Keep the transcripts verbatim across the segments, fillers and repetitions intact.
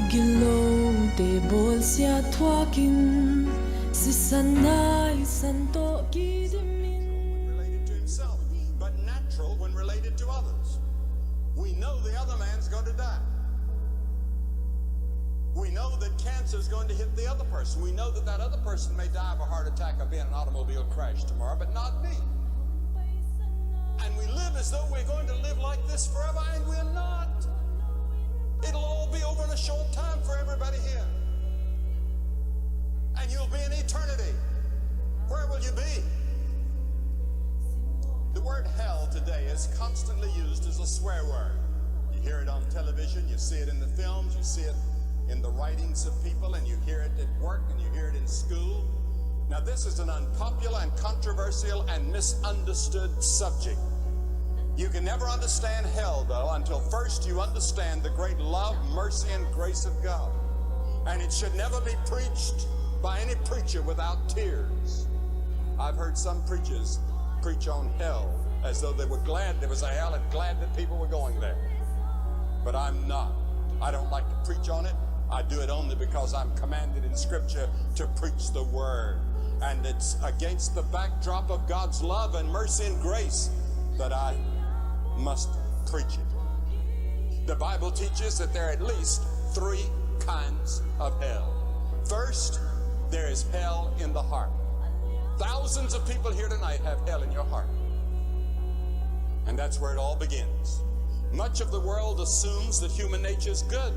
Kilote bawlsia thuakin sisan naisan tawh kidimin. Related to himself, but natural when related to others. We know the other man's going to die. We know that cancer is going to hit the other person. We know that that other person may die of a heart attack or be in an automobile crash tomorrow, but not me. And we live as though we're going to live like this forever, and we're not. It'll all be over in a short time for everybody here. And you'll be in eternity. Where will you be? The word hell today is constantly used as a swear word. You hear it on television, you see it in the films, you see it in the writings of people, and you hear it at work, and you hear it in school. Now, this is an unpopular and controversial and misunderstood subject. You can never understand hell, though, until first you understand the great love, mercy, and grace of God. And it should never be preached by any preacher without tears. I've heard some preachers preach on hell as though they were glad there was a hell and glad that people were going there. But I'm not. I don't like to preach on it. I do it only because I'm commanded in Scripture to preach the word. And it's against the backdrop of God's love and mercy and grace that I must preach it. The Bible teaches that there are at least three kinds of hell. First, there is hell in the heart. Thousands of people here tonight have hell in your heart. And that's where it all begins. Much of the world assumes that human nature is good,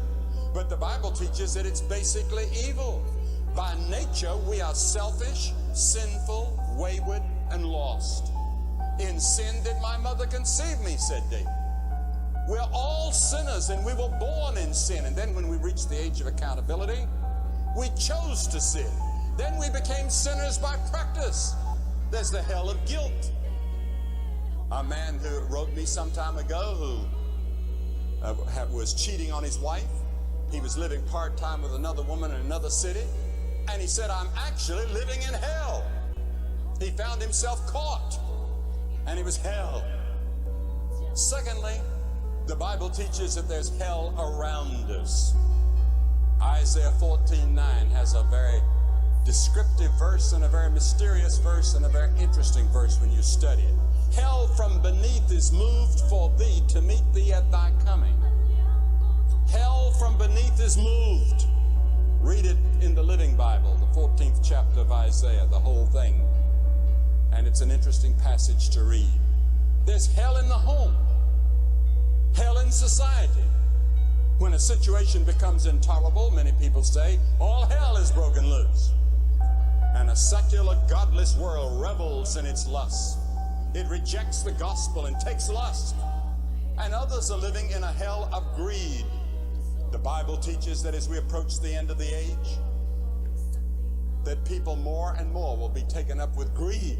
but the Bible teaches that it's basically evil. By nature, we are selfish, sinful, wayward, and lost. "In sin did my mother conceive me," said David. We're all sinners, and we were born in sin. And then when we reached the age of accountability, we chose to sin. Then we became sinners by practice. There's the hell of guilt. A man who wrote me some time ago who, uh, ha-, was cheating on his wife. He was living part-time with another woman in another city. And he said, "I'm actually living in hell." He found himself caught, and it was hell. Secondly, the Bible teaches that there's hell around us. Isaiah fourteen nine has a very descriptive verse and a very mysterious verse and a very interesting verse when you study it. "Hell from beneath is moved for thee to meet thee at thy coming." Hell from beneath is moved. Read it in the Living Bible, the fourteenth chapter of Isaiah, the whole thing. And it's an interesting passage to read. There's hell in the home, hell in society. When a situation becomes intolerable, many people say, "All hell is broken loose." And a secular, godless world revels in its lusts. It rejects the gospel and takes lust. And others are living in a hell of greed. The Bible teaches that as we approach the end of the age, that people more and more will be taken up with greed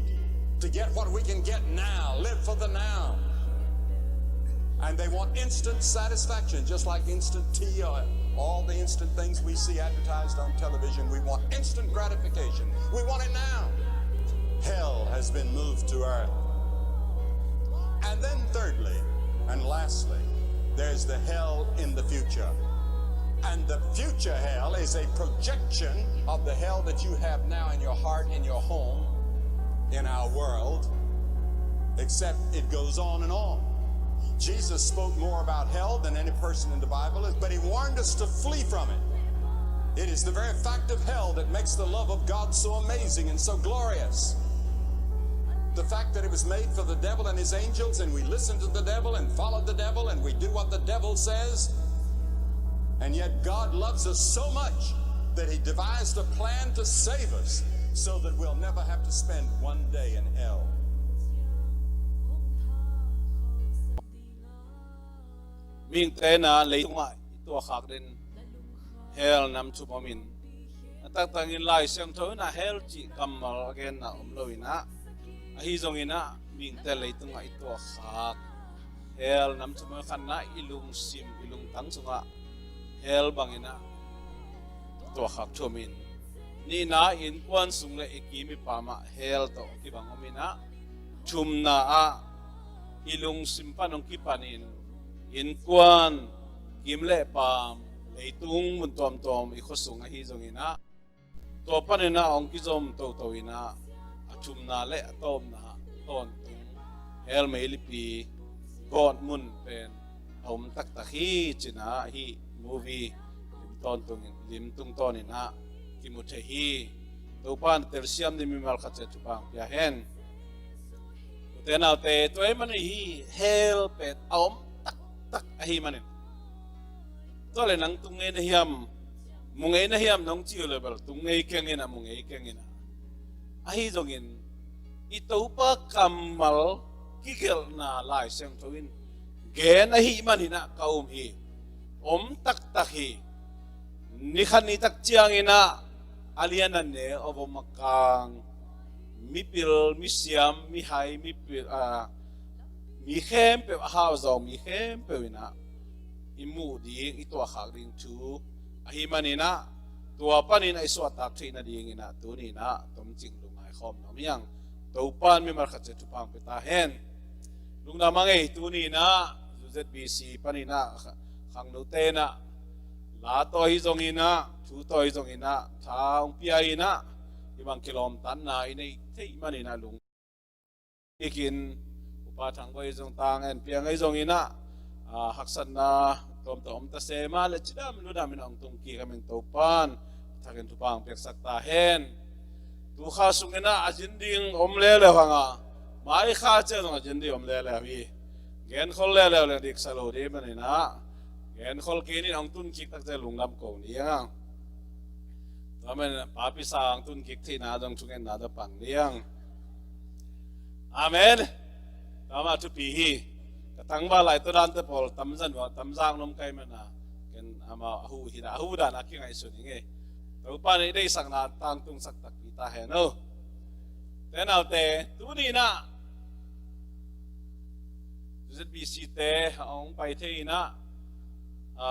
to get what we can get now, live for the now. And they want instant satisfaction, just like instant tea or all the instant things we see advertised on television. We want instant gratification. We want it now. Hell has been moved to earth. And then thirdly, and lastly, there's the hell in the future. And the future hell is a projection of the hell that you have now in your heart, in your home, in our world, except it goes on and on. Jesus spoke more about hell than any person in the Bible, but he warned us to flee from it. It is the very fact of hell that makes the love of God so amazing and so glorious. The fact that it was made for the devil and his angels, and we listen to the devil and follow the devil, and we do what the devil says, and yet God loves us so much that he devised a plan to save us so that we'll never have to spend one day in hell. Mihingte in ah leitungah i tuahkhak ding hell nam thum om in, a taktakin Lai Siangtho in ah hell cih kammal a genna om lo in ah, ahi zongin ah mihingte leitungah i tuahkhak hell nam thum om in, khatna i lungsim, i lungtang sungah hell bangin ah tuahkhak thum in, nihna innkuan sung le i kim i pam ah hell tawh kibang om in ah, thumna ah i lungsim pan hong kipanin innkuan, kim le pam, Leitung mun tuamtuam i khuasung ahi zongin ah, tua panin ah hong kizom toto in ah, a thumna le a tawpna tawntung hell meilipi gawtmun pen a om taktak hi ci-in ah hih movie lim tawntungin, lim tungtawnin ah kimu thei hi. Topa in telsiam ding mimal khat ciat thupha hong pia hen. Ute naute, tua ahih manin hih hell pen a om taktak ahih manin, tua leh nang tung ngei na hiam, mu ngei na hiam nong ci uh leh bel tung ngei keng in ah, mu ngei keng in ah. Ahi zongin i Topa kammal kigelhna Lai Siangtho in gen ahih manin ah ka um hi. Om taktak hi. Ni khat ni tak ciangin ah a lian a neu, a vom a kang, mipil, misiam, mihai, mipil, a, mi khempeuh, a hau zawng mi khempeuh in ah i muh ding, i tuahkhak ding thu ahih manin ah, tua panin ah i suahtak theih nadingin ah tuni in ah tomcing lungngai khawm nuam hi hang. Topa in mimal khat ciat thupha hong pia ta hen. Lungdam a ngei, tuni in ah U Z B C panin ah kha-, khangnote in ah la tawh hi zongin ah, thu tawh hi zongin ah, tha hong pia in ah, hih bang kilawmtatna i neih theih manin ah lung ikin, Upa Thang Boi zong tang en piang ahi zongin ah, a, haksatna tuamtuam om ta se mah leh cidam ludam in ah hong tung kik a, min Topa in a thakin thupha hong piaksak ta hen. Tu kha sungin ah a zin ding om leuleu hang a, mai kha ciang zong a zin ding om leuleu hi. Genkhol leuleu leng dik sa lo ding manin ah, genkhol kei in, hong tun kik tak ciang lungdam ko ni hang. Tua manin ah papi sang tun kik theihna zong thungetna tawh pang ni hang. Amen. Tua mah thupi hi. Ka tangval lai tawh dante pawl tamzang nuam, tamzang nuam ka hih manin ah, ken amau a huh hi a, a huh dan a kingaihsun hi ing ei. Topa in i deihsakna tangtungsak takpi ta hen aw. Ute naute, tuni in ah U Z B C te a hong pai thei in ah, a,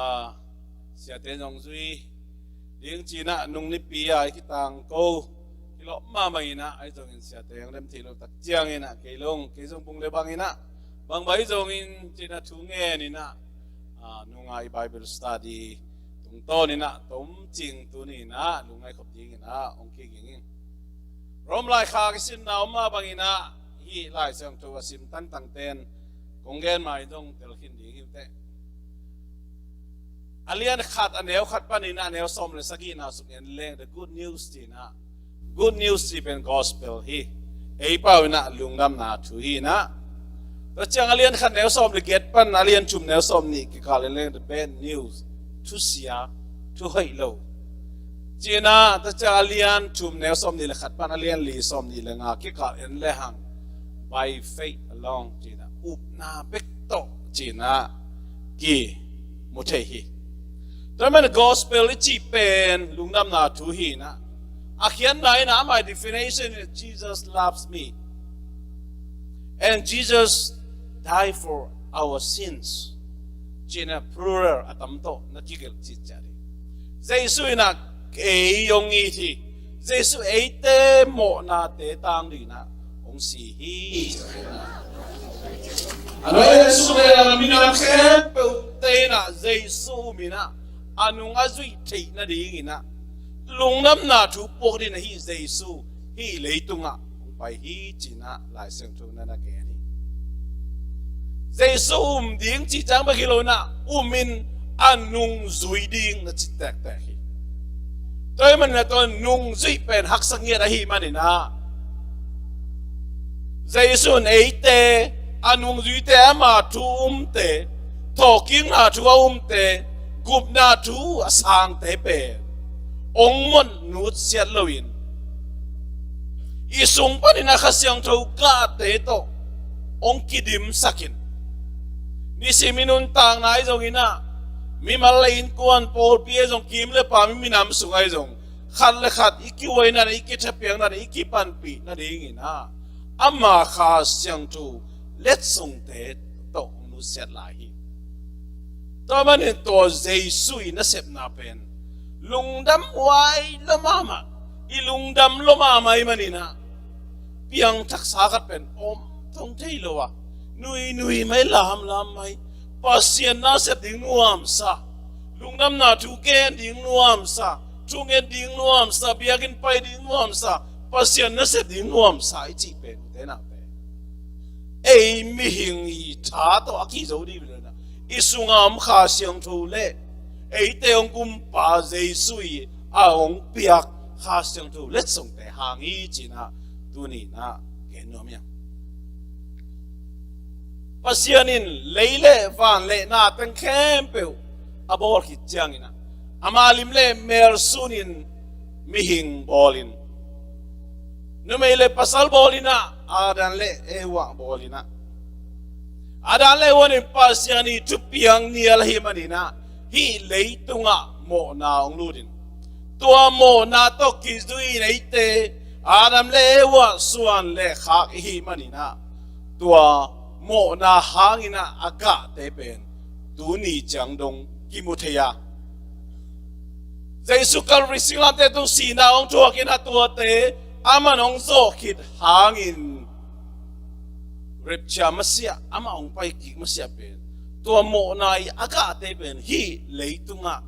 siate zong zui ding ci-in ah nung nipi a i kitangko, kilawm mahmah in ah, ahi zongin siate hong lem thei lo tak ciangin ah, kei long, kei zong bung le bang in ah, bangbang hi zongin ci-in ah thu ngen in ah, a, nung a i Bible study tungtawn in ah tomcing tuni in ah lungngai khop dingin ah hong kiging ing. Rom laikhak i simna om mah bangin ah, hih Lai Siangtho a sim tangtangte in kong gen ma-in zong tel khin ding hi uh teh. A lian khat, a neu khat panin ah a neu sawm le sagihna sung en leng, the good news ci-in ah, good news cih pen gospel hi. Ei pau in ah lungdamna thu hi in ah. Tua ciang a lian khat neu sawm le giat pan a lian thum neu sawm nih kikal en leng, the bad news, thusia, thuhoih lo ci-in ah. Tua ciang a lian thum neu sawm nih le khat pan a lian li sawm nih le nga kikal en le hang, by faith alone ci-in ah, upna bek tawh ci-in ah kimu thei hi. Tua ahih manin gospel i cih pen lungdamna thu hi in ah, a khiatna in ah, my definition is Jesus loves me and Jesus died for our sins ci-in ah, plural a tam tawh na kigelh cih ciat hi. Jesu in ah ei hong it hi. Jesu eite mawhnate tang dingin ah hong si hi. A nuai Jesu le a minam khempeuhte in ah Jesu um in ah, a nung a zuih theih nadingin ah lungdamna thu puak dingin ah hih Jesu hih leitungah hong pai hi ci-in ah Lai Siangtho in ah na gen hi. Jesu um ding cih ciang bek hi lo in ah, um in a nungzui ding na ci tektek hi. Tua ahih manin ah tua nungzuih pen haksa ngiat ahih manin ah, Jesu in eite, a nungzuite, ama thu umte, thawhkikna thu a umte, gupna thu a sangte pen hong muan nutsiat loin, i sung panin a Kha Siangtho gahte tawh hong kidimsak in, nisim i nuntakna ahi zongin ah, mimal le innkuan, pawlpi ahi zong, kim le pam, i minam sung ahi zong, khat le khat i kihuaina, i kithapiakna, i kipanpih nadingin ah, ama Kha Siangtho letsongte tawh hong nusiat lai hi. Tua manin tua Jesu i nasepna pen lungdam huai lua mahmah, i lungdam lua mahmah ahih manin ah, piangthaksa khat pen om thong thei lo a, nuinui mai, lamlam mai, Pasian nasep ding nuamsa, Lungdamna thu gen ding nuamsa, thu nget ding nuamsa, biakinn pai ding nuamsa, Pasian nasep ding nuamsa i cih pen ute naute, ei mihing i tha tawh a kizo dih lo na, i sunga om Kha Siangtho le eite hong kumpa Jesu i a hong piak Kha Siangtho letsongte hang hi ci-in ah tuni-in ah gen nuam hi hang. Pasian in lei le van le na teng khempeuh a bawl khit ciangin ah, ama lim le mel sunin mihing bawlin, numei le pasal bawlin ah, Adam le Eva bawlin ah, Adam le Eva in Pasian i thupiang nial ahih manin ah, hih leitungah mawhna hong lutin, tua mawhna tawh kizui-in eite Adam le Eva suan le khak ihih manin ah, tua mawhna hangin ah a gahte pen tuni ciang dong kimu thei a, Jesu Calvary singlamteh tung sihna hong thuakin ah tuate aman hong zawh khit hangin rapture masiah, amah hong pai kik masiah pen tua mawhna i a gahte pen hih leitungah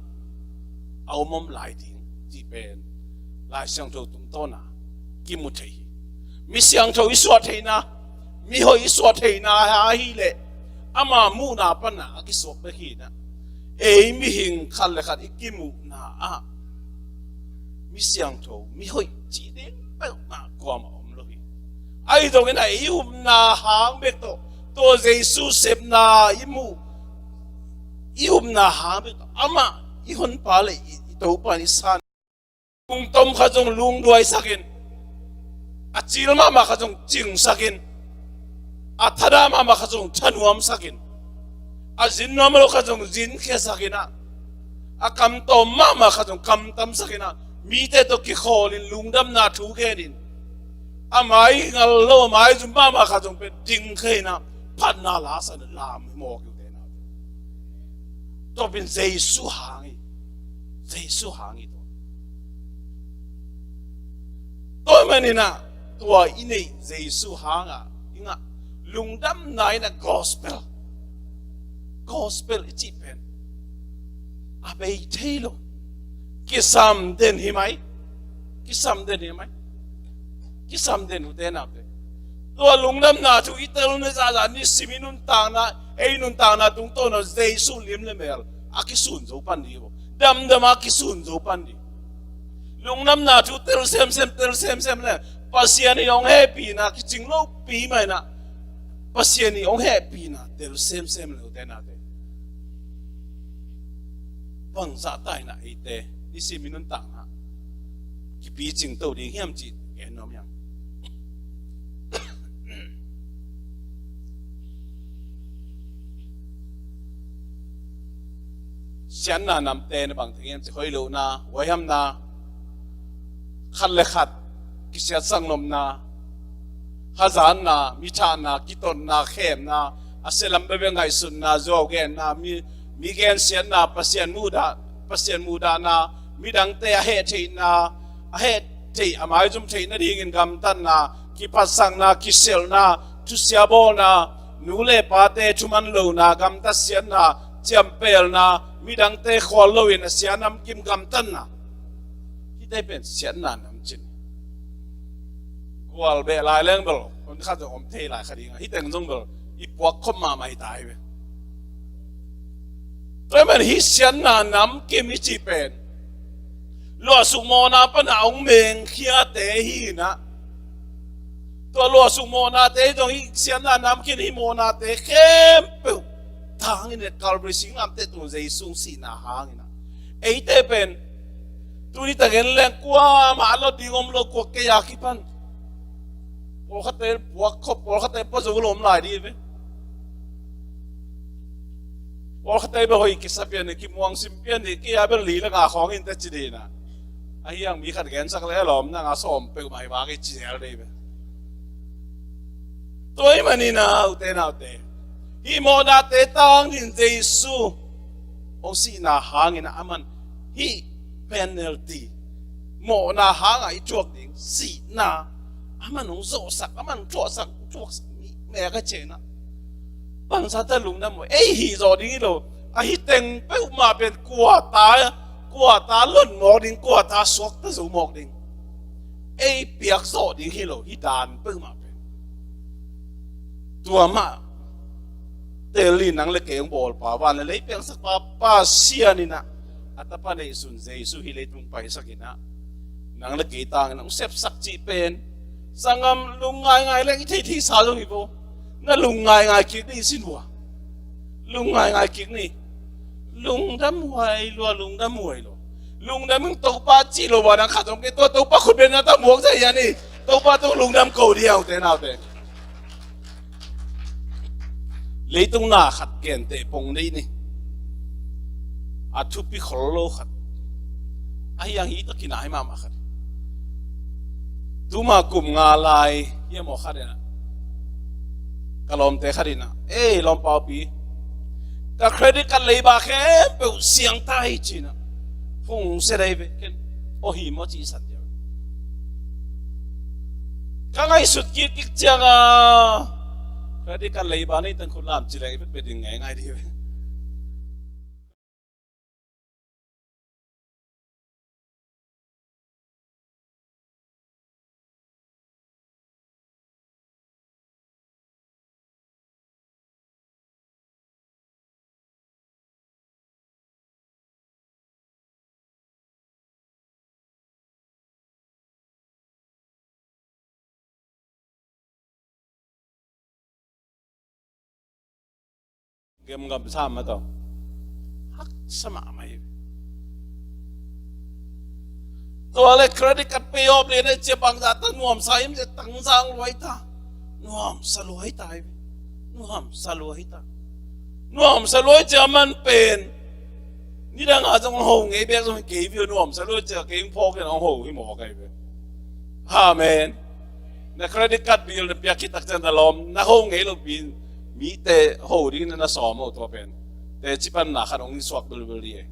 a om om lai ding cih pen Lai Siangtho tungtawna kimu thei hi. Mi siangtho i suah theihna, mi hoih i suah theihna ahih leh ama muhna pana a kisuak bek hi-in ah, ei mihing khat le khat i kimuhna ah mi siangtho, mi hoih cih ding peuhmah kuamah om lo hi. Ahi zongin ah i upna hang bek tawh tua Jesu sepna i muh, i upna hang bek tawh amah i honpa le i, i Topa in i san. Lungtom khat zong lungduaisakin, a cil mahmah khat zong cingsakin, a thadah mahmah khat zong thanuamsakin, a zin nuam lo khat zong zinkhiasakin ah, a kamtawm mahmah khat zong kamtamsakin ah, mite tawh kikhawlin lungdamna thu genin, a mai ngal lo, a maizum mahmah khat zong pen dingkhia in ah, phatna la san lam hi mawk hi ute naute. Tua pen Jesu hang hi. Jesu hang hi tua. Tua manin ah tua i neih Jesu hangah i ngah lungdamna in ah gospel, gospel i cih pen a bei thei lo. Kisam den hi mai. Kisam den hi mai. Kisam den ute naute. Tua lungdamna thu i telna zahzah nisim i nuntakna, ei nuntakna tungtawna Jesu lim le mel a kisun zo pan dih hi vo. Damdam a kisun zo pan dih. Lungdamna thu tel semsem, tel semsem le Pasian in hong hehpihna kicing lopi mah in ah, Pasian in hong hehpihna tel semsem le ute naute. Bangzah ta in ah eite nisim i nuntakna kipicing to ding hiam cih gen nuam hi hang. Siatna namte na bang thei hiam cih, hoih lohna, huaihamna, khat le khat kisiatsak nopna, hazatna, mi thahna, kitotna, khemna, a sialam bekbek ngaihsutna, zuau genna, mi, mi gensiatna, Pasian muhdah, Pasian muhdahna, midangte a heh theihna, a heh theih, a maizum theih nadingin gamtatna, kiphatsakna, kisialhna, thusia bawlna, nu le pate thuman lohna, gamtatsiatna, ciampelna, midangte khual loin a sia namkim gamtatna. Hihte pen siatna nam cin. Gual beh lai leng bel hon khat zong om thei lai kha ding a, hih teng zong bel i puak khop mahmah hi ta hi ve. Tua ahih manin hih siatna namkim i cih pen luahsuk mawhna pana hong mengkhiate hi in ah, tua luahsuk mawhnate zong hih siatna namkim hih mawhnate khempeuh tangin ah Calvary singlamteh tung Jesu sihna hangin ah, eite pen tuni takin leng kuamah a lot ding om lo, kua kei a kipan. Pawlkhatte puak khop, pawlkhatte pua zo lo om lai dih ve. Pawlkhatte bel hoih kisa pian dih, kimuang sim pian dih, kei a bel li le nga khawng in teh ci dih in ah. Ahi hang mi khat gensak le lawm na nga sawm peuhmah hi vak hi ci zel dih ve. Tua ahih manin ah ute naute, hih mawhnate tangin Jesu hong sihna hangin ah aman hih penalty, mawhna hangah i thuak ding sihna aman hong zawhsak, aman hong thuaksak, thuaksak mi mek a ci-in ah, bangzah ta lungdam uh, ei hih zawh ding hi lo. Ahi teng peuhmah pen kua ta, kua ta lon mawk ding, kua ta suakta zo mawk ding. Ei piak zawh ding hi lo, hih dan peuhmah pen. Tua mah tel in nang le kei hong bawlpa, van le lei piangsakpa Pasian in ah, a tapa neihsun Jesu hih leitung paisak in ah, nang le kei tangin hong sepsak cih pen, sanggam, lungngaingai leng i theithei sa zong hi vo. Na lungngaingai kik ni, sin vua. Lungngaingai kik ni. Lungdam huai lua, lungdam huai lua. Lungdam in Topa cih lo, va nang khat zong kei, tua Topa khut beng na ta muak zai a ni. Topa tawh lungdam ko ding a, ute naute. Leitung na khat genteh pong deih ni. A thupi khol lo khat. Ahi hang hih tawh kinai mahmah khat. Tuma kum nga lai hiam aw khat in ah, ka lawmte khat in ah, "Ei, lawmpaupi, ka credit card leiba khempeuh siang ta hi," ci-in ah, phung sia dai ve, ken, "Aw hi maw," ci-in san dia. Ka ngaihsut kik kik ciang a, credit card leiba nei teng khut lam ci leng i pet pet ding ngeingai dih ve. Gemgam sa mah tawh haksa mahmah hi. Tua le credit card pay off le na cia bangzah ta nuamsa hiam cia tangzang luai ta. Nuamsa luai ta hi. Nuamsa luai ta. Nuamsa luai cia man pen. Nidang a zong ho ngei bek zong kei view nuamsa luai cia kei phawk in hong ho hi mawk ahi ve. Amen. Na credit card bill na piak khit takciang na lawm, na ho ngei lo pi, mite ho ding na na sawm ho tua pen. Teci panna khat hong suak belbel dih e.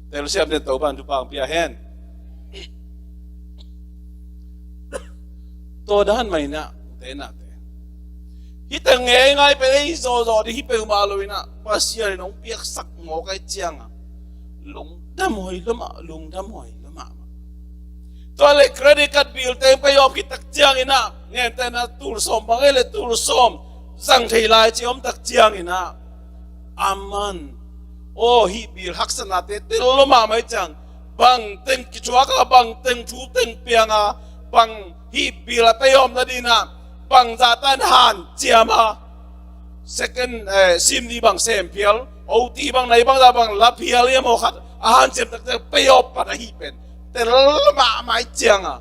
Telsiam den Topan thupha hong pia hen. Tua dan mah in ah, ute naute. Hih teng ngeingai pen ei zawhzawh ding hi peuhmah lo in ah, Pasian in hong piaksak mawk ahih ciang a, lungdam huai lua mah, lungdam huai lua mahmah. Tua le credit card bill teng pay off khit takciang in ah, gentehna tul sawm bang ei le tul sawm zang thei lai ci om takciang in ah, aman, aw, hih bill haksatnate tel lua mahmah ahih ciang, bang teng kithuak a, bang teng thu teng piang a, bang hih bill a pay off nading in ah, bangzah tan hanciam a, second, eh, sim ni bang sem phial, O T bang nai bangzah bang la phial hiam aw khat a hanciam taktak pay off pan ahih pen tel mahmah ahih ciang a,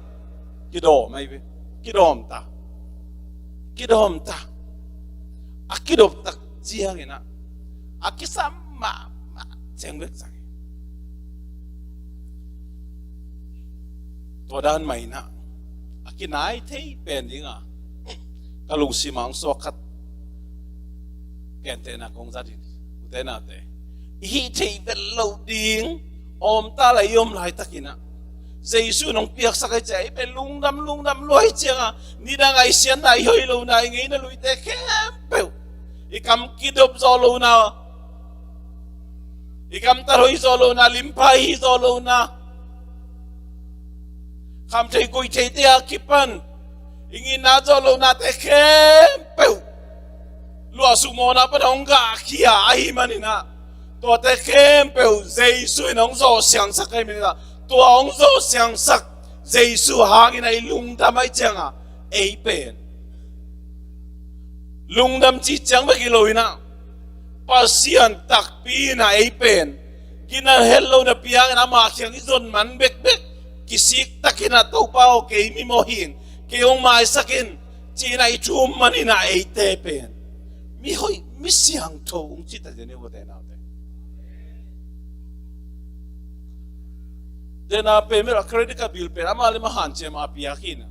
kidawm ahi ve. Kidawm ta. Kidawm ta. A kidawm takciang in ah, a kisam mahmah ciang bek ciang hi. Tua dan mah in ah, a kinai thei pen ding a, ka lungsim ah hong suak khat, gentehna kong zat in, ute naute, i hih thei vet loh ding a om ta lai, i om laitak in ah, Jesu in hong piaksak ahih ciang a, i pen lungdam, lungdam lua ahih ciang a, nidang a i siatna, i hoih lohna, i ngeina luite khempeuh, i kam kidop zawh lohna, i gamtat hoih zawh lohna, limpai hi zawh lohna, khamtheih guihtheihte a kipan i ngitna zawh lohnate khempeuh, luahsuk mawhna pan hong gahkhia ahih manin ah, tuate khempeuh Jesu in hong zawh siangsak ahih manin ah, tua hong zawh siangsak Jesu hangin ah i lungdam ahih ciang a, ei pen lungdam cih ciang bek hi lo in ah, Pasian takpi in ah ei pen ginat hetloh napi hangin ama kiang i zon man bekbek, kisik takin ah, "Topa aw, kei mi mawh hi ing, kei hong maisak in," ci-in ah i thum manin ah eite pen mi hoih, mi siangtho hong ci ta den hi, ute naute. Dena payment a credit card bill pen amah le amah hanciam a piak hi na.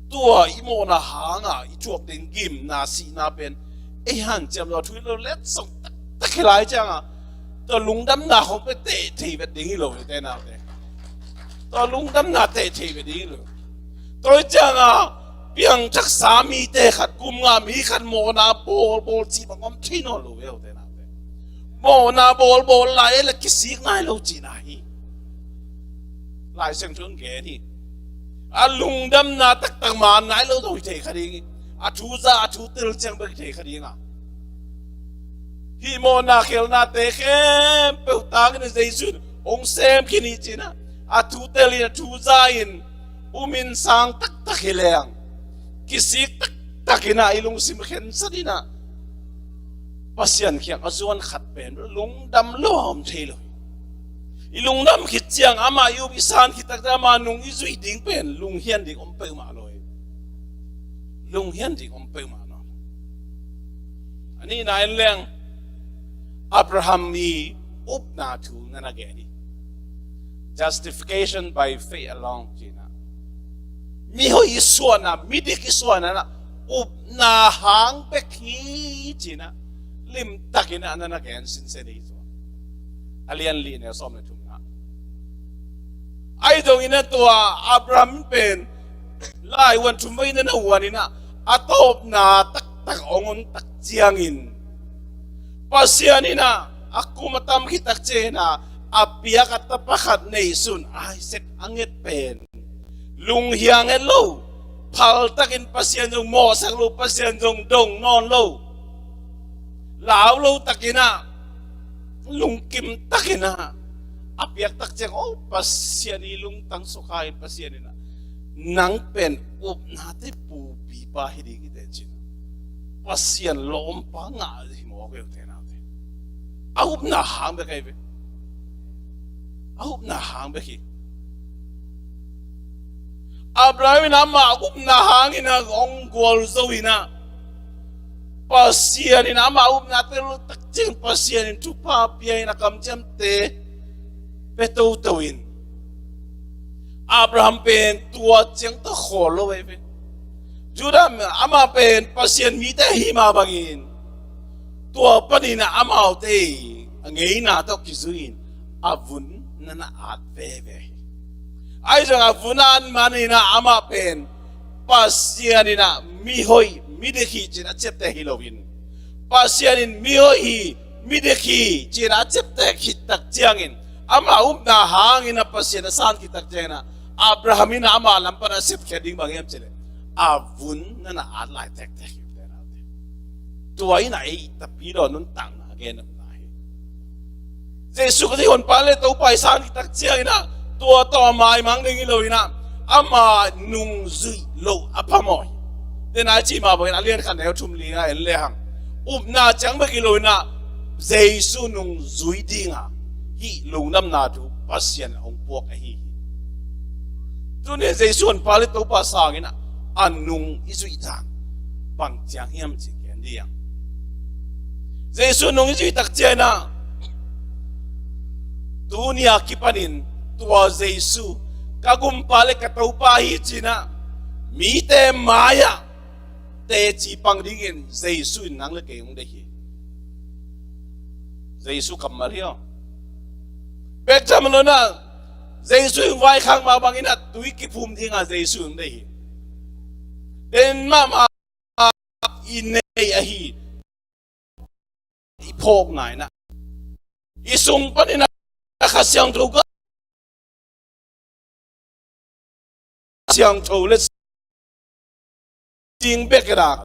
Tua i mawhna hanga i thuak ding gimna sihna pen ei hanciam lo, thu hi lo, letsong taktak hi lai cianga, tua lungdamna khong pen teh thei vet ding hi lo, ute naute. Tua lungdamna teh thei vet ding hi lo. Tua hi cianga piangthaksa mite khat, kum nga mi khat mawhna bawlbawl cih bang om thei nawn lo ve, ute naute. Mawhna bawlbawl lai e le kisik nai lo cihna hi. Lai Siangtho in gen hi. A lungdamna taktak man nai lo zong hi thei kha ding hi. A thu za, a thu tel ciang bek hi thei kha ding a. Hih mawhna khelnate khempeuh tangin Jesu in hong sem khin hi cihna. A thu tel in, a thu za in, umin sang taktak hi leng, kisik taktak in ah, i lungsim khensat in ah, Pasian kiang a zuan khat pen lungdam lo a om thei lo hi. I lungdam khit ciang amah i up i san khit takte amah nung i zuih ding pen lunghian ding om peuhmah lo hi. Lunghian ding om peuhmah lo. A nihna in leng Abraham i upna thu na na gen hi. Justification by faith alone cihna. Mihoih i suahna, midik i suahna na upna hang bek hi cihna. Limtakin a na na gen sinsen hi cih. A lian li neu sawm le thumna. Ahi zongin a tua Abraham pen lai uan thum vei na na uan in ah, a tawpna taktak hong om tak ciangin Pasian in ah, a kum a tam khit tak ciangin ah, a piak a tapa khat neihsun Isaac a nget pen lunghiang het lo, phaltakin Pasian zong mawhsak lo, Pasian zong dong nawn lo, lau lo takin ah, lungkim takin ah, a piak tak ciang, oh, Pasian i lungtang sukha in Pasian in ah, nang pen upnate pupipa hi ding hi teh cin. Pasian lawmpa ngah hi mawk hi uh te naute. A upna hang bek ahi ve. A upna hang bek hi. Abraham in amah upna hangin a hong gualzo in ah, Pasian in amah upna tel tak ciang Pasian in thupha pia in a kamciamte pia toto in, Abraham pen tua ciang tawh khawl lo ahi ve. Judah amah pen Pasian mite ahi mah bangin tua panin ah amaute a ngeina tawh kizui in a vun na na at veve hi. Ahi zong a vun a at manin ah amah pen Pasian in ah mihoih midik hi cin a ciapteh hi loin, Pasian in mihoih hi, midik hi cin a ciapteh khit tak ciangin, amah upna hangin a Pasian a san khit tak ciangin ah, Abraham in ah amah lam pan a sepkhiat ding bang hiam cih leh, a vun na na at lai tektek hi uh te naute. Tua in ah ei tapi dawn nuntakna gen a um lai hi. Jesu Khazih honpa le Topa i san khit tak ciangin ah, tua tawh a maimang ding hi lo in ah, ama nungzuih loh a phamawh hi. Tena i cih mah bangin a lian khat neu thum li-a en lehang, upna ciang bek hi lo in ah, Jesu nungzui dinga hih lungdamna thu Pasian hong puak ahi hi. Tuni Jesu honpa le Topa sangin ah, a nung i zuih dan bang ciang hiam cih gen ding. Jesu nung i zuih tak ciangin ah, tuni a kipanin tua Jesu ka gumpa le ka Topa hi cin ah, mite mai-ah teci pang dingin Jesu in nang le kei hong deih hi. Jesu kammal hi aw. Bek tham lo in ah, Jesu in vaikhak mah bangin ah tui kiphum dinga Jesu in hong deih hi. Den mahmah i nei ahi, i phawkna in ah, i sung panin ah Kha Siangtho ka, Siangtho le sing bek in ah,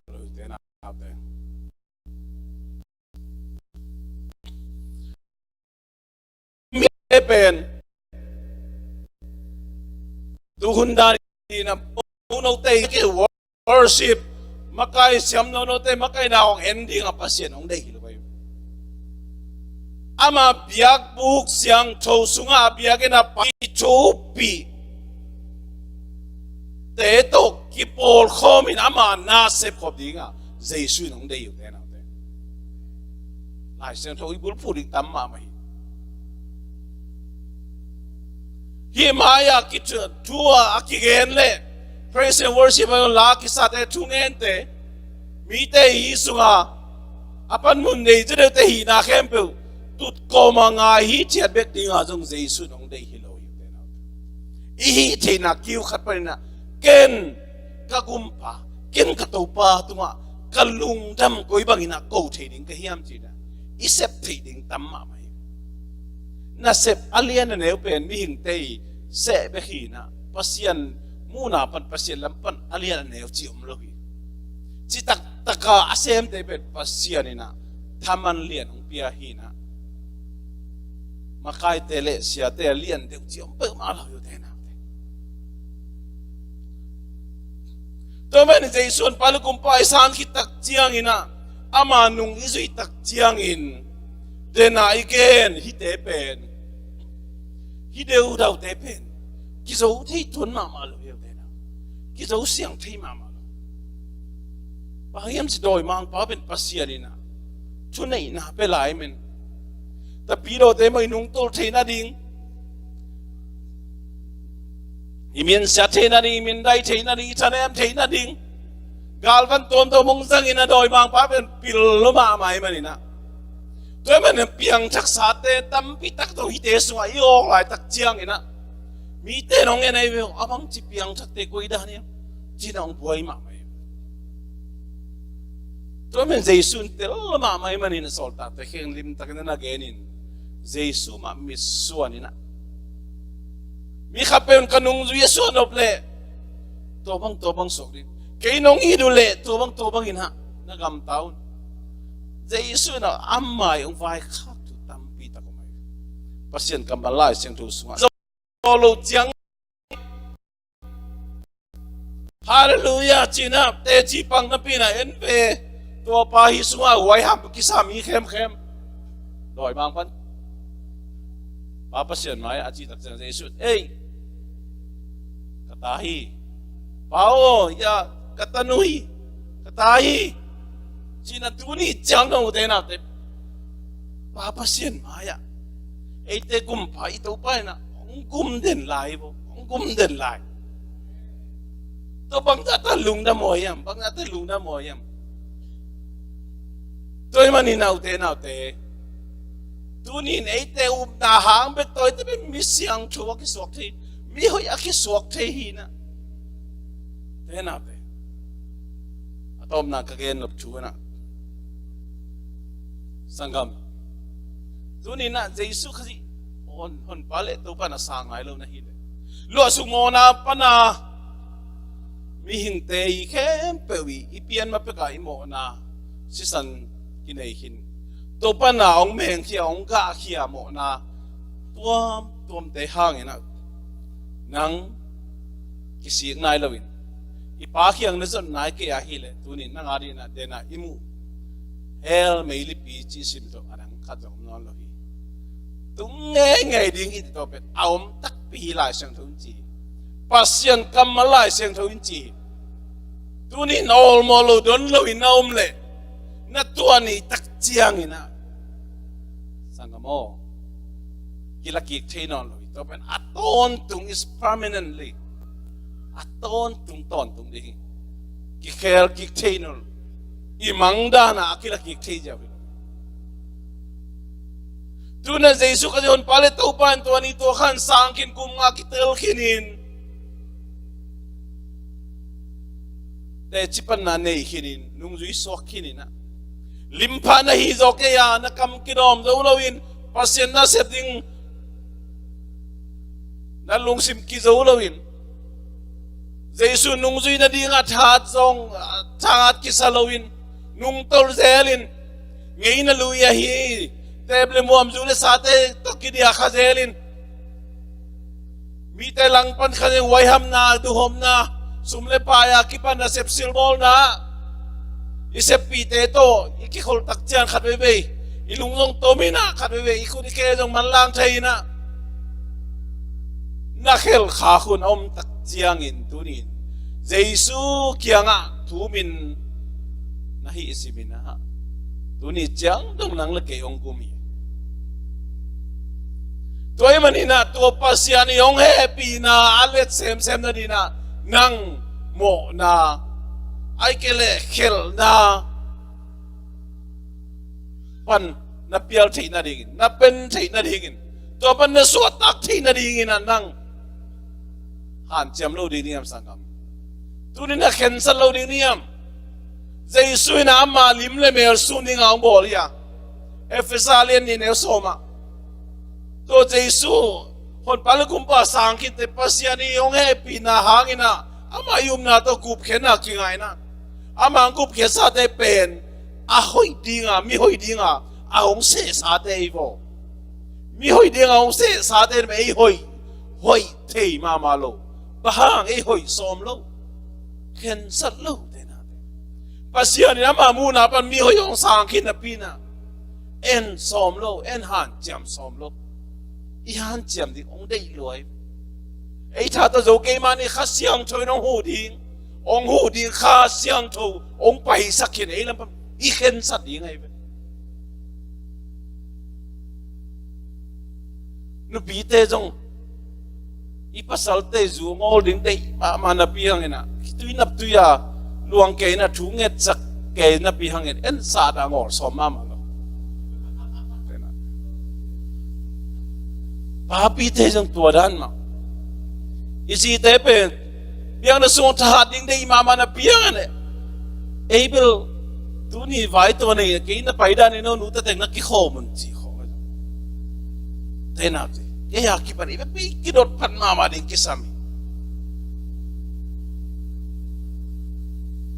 mi pen tu hun dan in a, note i worship, makai siam note, makaina hong en dinga Pasian hong deih hi lo ahi. Ama biakbuk siangtho sungah a biakinn a pai thupi te tawh kipawlkhawmin ama na sepkhop dinga Jesu in hong deih uh te naute. Lai Siangtho i bulphuh ding tam mahmah hi. Hih mai-ah kithu a kigen le praise and worship a la kisate thungente, mite i sunga a panmun nei cedeuhte hihna khempeuh tutkawma ngai hi ciat bek dinga zong Jesu in hong deih hi lo hi uh te naute. I hih theihna kiu khat panin ah, ken ka gumpa, ken ka Topa tungah ka lungdam koi bangin ah ko thei ding ka hiam cih ah, i sep theih ding tam mahmah hi. Nasep a lian a neu pen mihingte i seh bek hi-in ah, Pasian muhna pan, Pasian lam pan a lian a neu cih om lo hi. Citak taka a semte pen Pasian in ah thaman lian hong pia hi-in ah, makaite le siate a lian deuh cih om peuhmah lo hi, ute naute. Tua manin Jesu honpa le kumpa i san khit tak ciangin ah, ama nung i zuih tak ciangin, dena i gen hihte pen, hih deudaute pen kizo thei tuan mahmah lo hi, ute nau. Kizo siang thei mahmah lo. Bang hiam cih leh dawimangpa pen Pasian in ah thuneihna pia lai manin, tapidawte mah i nungtolh theih nading, i minsiat theih nading, i mindai theih nading, i thanem theih nading, galvan tuamtuam hong zangin ah dawimangpa pen pil lua mahmah ahih manin ah, tua ahih manin piangthaksate tampi tak tawh hihte sungah i awk laitak ciangin ah, mite in hong en ahi ve, a bangci piangthakte koi dan hiam, ci-in ah hong buai mahmah hi. Tua ahih manin Jesu in tel mahmah ahih manin a sawltakte kiang limtakin a na genin, Jesu mah mitsuan in ah, mi khatpeuh in ka nungzui a suah nop leh tua bang tua bang suak ding, kei nong it uh leh tua bang tua bangin ah na gamta un. Jesu in ah a mai hong vaikhak thu tampi tak om ahi. Pasian kammal Lai Siangtho sungah zo lo ciang, Halleluiah, ci-in ah teci pang napi-in ah en ve. Tua pa hih sungah huaiham kisam hi khemkhem. Dawimangpa'n Pa Pasian mai-ah a cih tak ciang Jesu in, "Ei, ka ta hi. Pa aw, ya, ka tanu hi. Ka ta hi," ci-in ah tuni ciang dong, ute naute, Pa Pasian mai-ah eite gumpa i Topa in ah hong gum den lai hi vo, hong gum den lai. Tua bangzah ta lungdam aw hiam, bangzah ta lungdam aw hiam. Tua ahih manin ah, ute naute, tuni-in eite upna hang bek tawh eite pen mi siangtho a kisuak thei, mi hoih a kisuak thei hi-in ah, ute naute, a tawpna ka gen nop thu in ah, sanggam, tuni-in ah Jesu Khazih hon, honpa le Topa na sang nai lo na hih leh, luahsuk mawhna pan a mihingte i khempeuh i, i pian ma pek a i mawhna sisan kinei khin, Topa na hong mengkhia, hong gahkhia mawhna tuamtuamte hangin ah, nang kisik nai loin, i Pa kiang na zot nai kei ahih leh, tuni-in nang a dingin ah dena i muh hell meilipi cih sim tawh a dang khat zong om nawn lo hi. Tung ngeingei ding i cih tawh pen a om takpi hi, Lai Siangtho in ci hi. Pasian kammal Lai Siangtho in ci hi. Tuni-in awlmawh lo, don loin na om leh, na tuah nih tak ciangin ah, sanggam aw, kilakik thei nawn lo hi. Tua pen a tawntung is permanently, a tawntung tawntung ding hi. Kikhel kik thei nawn lo. I mang dan ah a kilakik thei ziau hi lo. Tu-in ah Jesu Khazih honpa le Topa in tua ni tua khan sang khin, kum nga kitel khinin, teci panna nei khinin, nungzui suak khinin ah, limpa na hi zaw kei a, na kam kidawm zo loin, Pasian nasep ding na lungsim kizo loin, Jesu nungzui nading a thahat zong, thahat kisa loin, nungtolh zelin, ngeina lui ahi, teep le muam, zu le sate tawh kidiah kha zelin, mite langpan kha zelin, huaihamna, duhhopna, sum le paai a kipan nasep silbawlna, i seppihte tawh i kikholh tak ciang khat veivei i lung zong tom in ah, khat veivei i khut i khe zong manlang thei in ah, na khelkhak hun a om tak ciangin, tuni-in Jesu kiangah thu min na hih sim in ah, tuni ciang dong nang le kei hong gum hi. Tua ahih manin ah, tua Pasian i hong hehpihna a let semsem nadingin ah, nang mawhna, ahih kei leh khelhna pan na pial theih nadingin, na pen theih nadingin, tua pan na suahtak theih nadingin ah nang hanciam lo ding ni hiam, sanggam? Tuni na khensat lo ding ni hiam? Jesu in ah ama lim le mel sun dingin hong bawl hi a, Efesa lian nih neu sawm ah, tua Jesu honpa le kumpa sang khitte Pasian i hong hehpihna hangin ah, ama i upna tawh gupkhiatna kingaihna, ama hong gupkhiatsate pen a hoih dinga, mi hoih dinga a hong sehsate hi vaw. Mi hoih dinga hong sehsate in ei hoih, hoih thei mahmah lo. Bang hang? Ei hoih sawm lo, khensat lo te na. Pasian in ama muhna pan mi hoih hong sang khin napi-in ah, en sawm lo, en hanciam sawm lo. I hanciam ding hong deih lua hi. Ei tha tawh zo kei mah ni, Kha Siangtho in hong huh ding, hong huh ding, Kha Siangtho hong paisak khin ei lam pan i khensat ding ahi ve. Nupite zong i pasalte zu ngawl ding deih mahmah napi hangin ah, khitui naptui a luang kei in ah, thu ngetsak kei napi hangin en sat a ngawl sawm mahmah lo. Papite zong tua dan mah. I zite pen biakna sung thahat ding deih mahmah napi hangin ah, ei bel tuni vai tua nei kei na paidan in, no nu ta teng na kikhawm un ci khawm. Te na te, ei a kipan i bek i kidot phat mahmah ding kisam hi.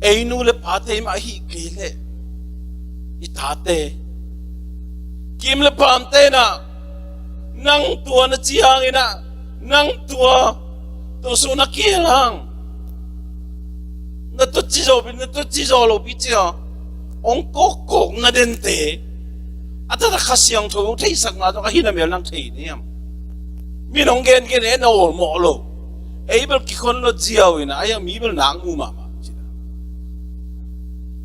Ei nu le pate mah ahih kei leh i tate, kim le pamte in ah, nang tua na ci hangin ah, nang tua, tua sung na kihel hang, na tua ci zawpi, na tua ci zaw lopi ci a, hong kawkkawk na dente, a taktak Kha Siangtho hong theihsakna tawh a hi na mel nang thei ni hiam? Min hong gengen e na awlmawh lo. Ei bel kikhon lo ziau in ah, a hiang mi bel nak mu mahmah ci na.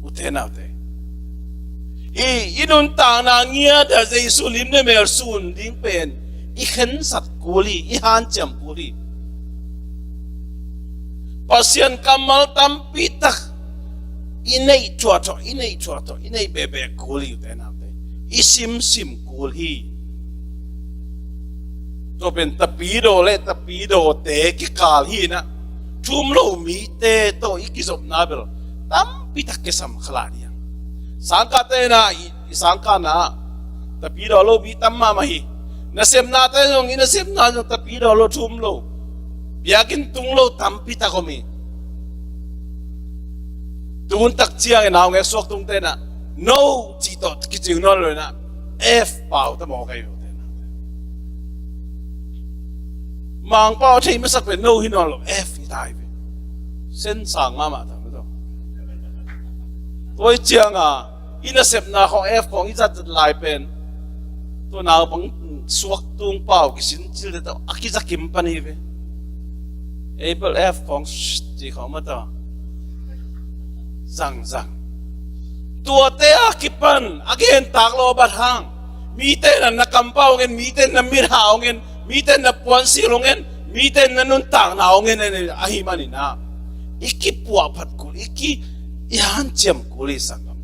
Ute naute, i, i nuntakna ngiat a Jesu lim le mel sun ding pen i khensat kul hi, i hanciam kul hi. Pasian kammal tampi tak i neih thuahthuah, i neih thuahthuah, i neih behbeh kul hi, ute naute. I simsim kul hi. Tua pen tapidaw le tapidawte kikal hi in ah, thu um lo mite tawh i kizopna bel tampi tak kisam kha lai ding. Sangkahte in ah i, i sangkahna tapidaw lo mi tam mahmah hi. Nasepnate zong, i nasepna zong tapidaw lo, thu um lo, biakinn tung lo tampi tak om hi. Tun tak ciangin naungek suak tungte in ah no cih tawh kicing nawn lo in ah, F pau ta mawk ahi ve. Mangpau a thei masak pen no hi nawn lo, F hi ta hi ve. Sen sang mahmah ta mah tawh. Tua hi ciang a, i nasepna khawng F khawng i zatzat lai pen, tua naupang suak tung pau kisin cilte tawh a kiza kim pan hi ve. Apple F khawng ci khawng mah tawh zangzang. Tuate a kipan a gentak lo a bat hang, mite in ah na kampau hong en, mite in ah na mitha hong en, mite in ah na puansil hong en, mite in ah na nuntakna hong en, en, en, ahih manin ah i kipuahphat kul, i ki, i hanciam kul hi, sanggam.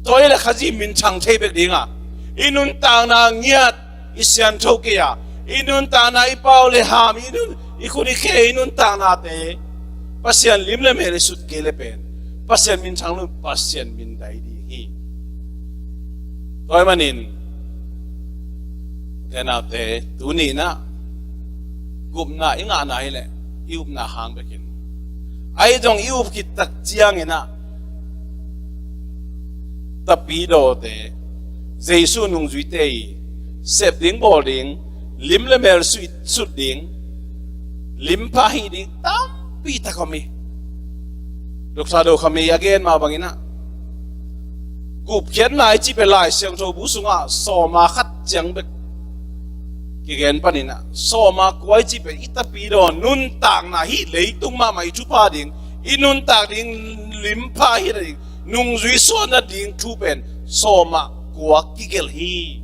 Tua hi leh Khazih minthang thei bek ding a, i nuntakna ngiat, i siangtho kei a, i nuntakna, i pau le ham, i nun, i khut i khe, i nuntaknate Pasian lim le mel i sut kei leh pen Pasian minthang lo, Pasian min dai ding hi. Tua ahih manin, ute naute, tuni in ah gupna i ngahna hi leh i upna hang bek in, ahi zong i up khit tak ciangin ah, tapidawte, Jesu nungzuite i sep ding, bawl ding, lim le mel sui, sut ding, limpha hih ding tampi tak om hi. Doctor Do Kham Ei a gen mah bangin ah, gupkhiatna i cih pen Lai Siangtho bu sungah sawma khat ciang bek kigen panin ah, sawma kua i cih pen i tapidaw nuntakna, hih leitung mahmah i thupha ding, i nuntak ding, limpha hih nading, nungzui suahna ding thu pen sawma kua kigelh hi.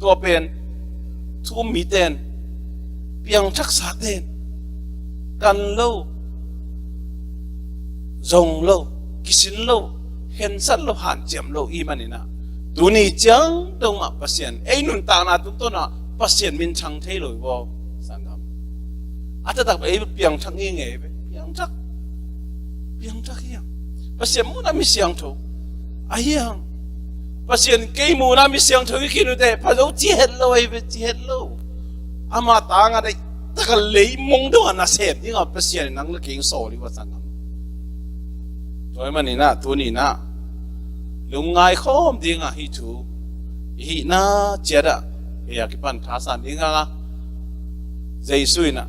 Tua pen thu um mite in, piangthaksa ten kan lo, zong lo, kisin lo, khensat lo, hanciam lo i hih manin ah, tuni ciang dong mah Pasian, ei nuntakna tungtawn ah Pasian minthang thei lo hi vaw, sanggam. A taktak bek ei piangthak ngei ngei ve, piangthak, piangthak hi hang. Pasian muhna mi siangtho ahi hang. Pasian kei muhna mi siangtho hi khin uh teh pha zo ci het lo ahi ve, ci het lo. Ama tangah deih taka leimong dongah nasem dingah Pasian in nang le kei hong sawl hi uh a sanggam. Tua ahih maninah tuninah lungngai khawm dingah hih thu i hihna ciatah kei a kipan thasan dingah Jesu inah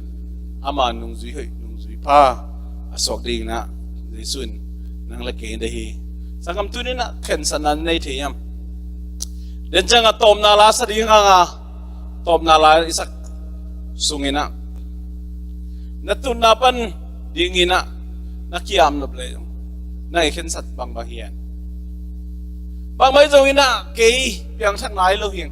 ama nungzui hoih nungzui pha a suak dinginah Jesu in nang le kei deih hi. Sanggam tuninah khensatna nei thei hiam? Den ciangah tawpna la sa ding hanga tawpna la i sak sunginah na tutna pan dinginah na kiam nop leh zong nang i khensat bangbang hiam? Bangbang hi zonginah kei piangthak nai lo hi.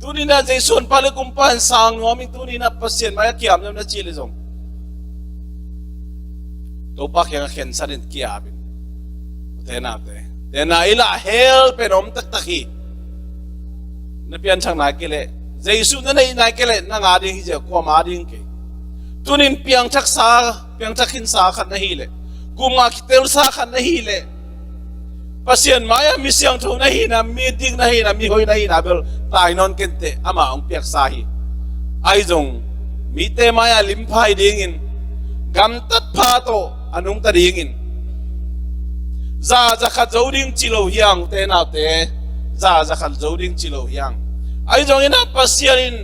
Tuninah Jesu honpa le kumpa in sang nuam hi, tuninah Pasian mai-ah kiam nuam na ci leh zong Topa kiangah khensat in kiam in. Ute naute, tena i lah hel pen om taktak hi. Na pianthak nai kei leh, Jesu na neih nai kei leh, nang a ding hi zia, kuamah a ding kei. Tunin piangthaksa, piangthak khinsa khat na hih leh, kum nga kitelsa khat na hih leh, Pasian mai-ah mi siangtho na hihna, mi dik na hihna, mi hoih na hihna bel tai nawn kenteh, amah hong piaksa hi. Ahi zong mite mai-ah limpha hi dingin, gamtat pha tawh a nungta dingin, za za khat zo ding ci lo hiang, ute naute, za za khat zo ding ci lo hiang. Ahi zonginah Pasian in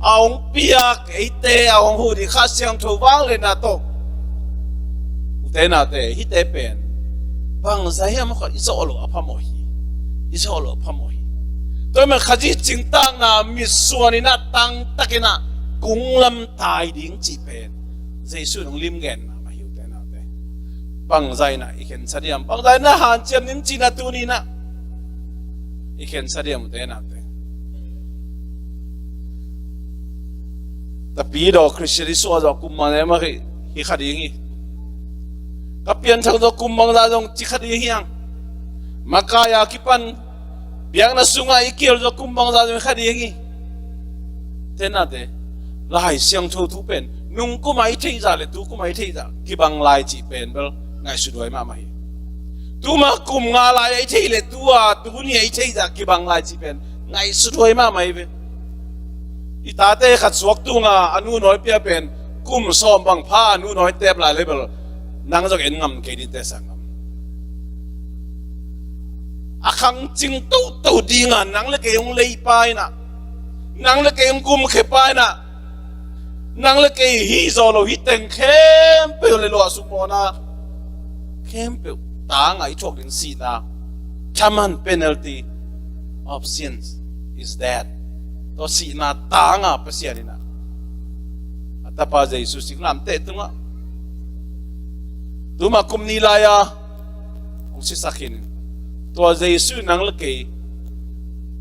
a hong piak eite a hong huh ding Kha Siangtho vangliatna tawh, ute naute, hihte pen bangzah hiam, a khat i zawh loh a phamawh hi. I zawh loh a phamawh hi. Tua ahih man Khazih cingtakna mitsuan inah tangtakinah kunglam tai ding cih pen Jesu in hong limgenna mah hi, ute naute. Bangzah inah i khensat hiam? Bangzah inah hanciam ding cihna tuninah i khensat hiam, ute naute? Tapidaw Khristian i suah zawh kum mang le mah hi kha ding hi. Ka pianthak zawh kum mang zah zong ci kha ding hiang. Makai a kipan biakna sungah i kial zawh kum mang zah zong hi kha ding hi. Tenate, Lai Siangtho thu pen nung kum a i theih zah le tu kum a i theih zah kibang lai cih pen bel ngaihsut huai mahmah hi. Tuma kum nga lai a i theih le tua tuni a i theih zah kibang lai cih pen ngaihsut huai mahmah hi ve. I tate khat suak tunga a nu nawi pia pen kum sawm bang pha a nu nawi tep lai le bel nang zong en ngam kei ding te sa ngam. A khangcing toto dinga nang le kei hong leipa inah, nang le kei hong gumkhepa inah, nang le kei hih zawh lo hih teng khempeuh le luahsuk mawhna khempeuh tangah i thuak ding sihna, thaman penalty of sins is death. Tua sihna tangah Pasian inah a tapa Jesu singlamteh tungah tuma kum nih lai-a hong sisak khin. Tua Jesu in nang le kei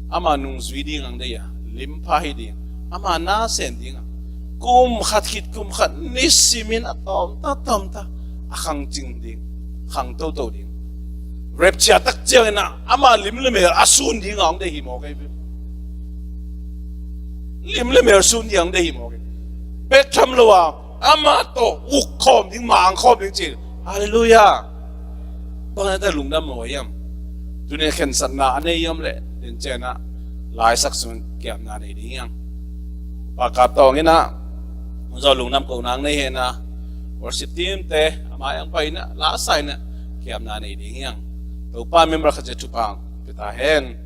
ama nungzui ding ang deih a, limpha hi ding, ama na sem ding a, kum khat khit kum khat nisimin a tawmta tawmta a khangcing ding, khang toto ding. Rapture tak ciangin ah ama lim le mel a sun ding a hong deih hi mawk ei ve. Lim le mel sun ding a hong deih hi mawk ei. Pek tham lo a ama tawh uk khawm ding, mang khawm ding ci. Halleluiah. Bang hangin lungdam maw hiam? Tuni khensatna a nei hiam leh, din ciangin ah laisak sungin kiamna nei ding hiam? Upa Kap Tawng in ah hong zawh lungdam kohna nei hen a, worship team te a mai-ah hong pai in ah, la sa in ah kiamna nei ding hiam? Topa member khat zia thupha pia ta hen.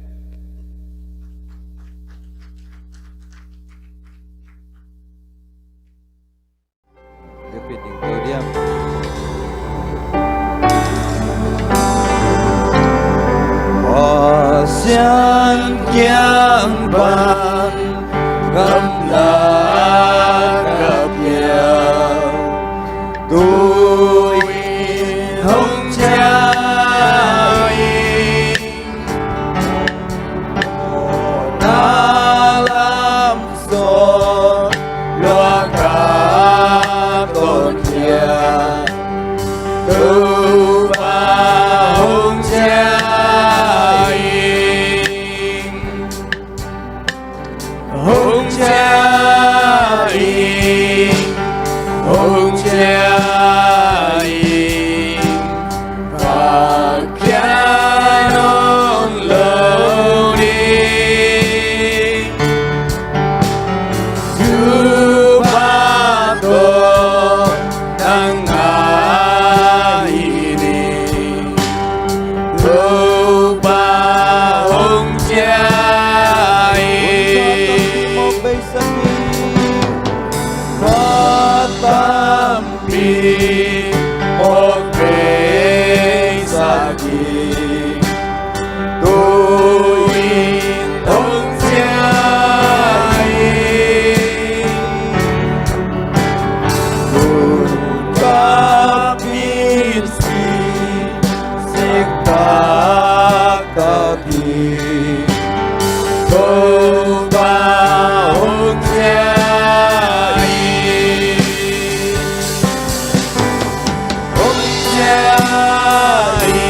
Pasian kiang pan gamla ka piang, tu-in hong ciah in, na lam sawn lua ka tawh khia, Topa hong ciah in, hong ciah Mat tampi mawk vei sak hi. Tu-in hong ciah hi. Nuntak in si sek taktak hi. Topa hong ciah hi. Hong ciah hi.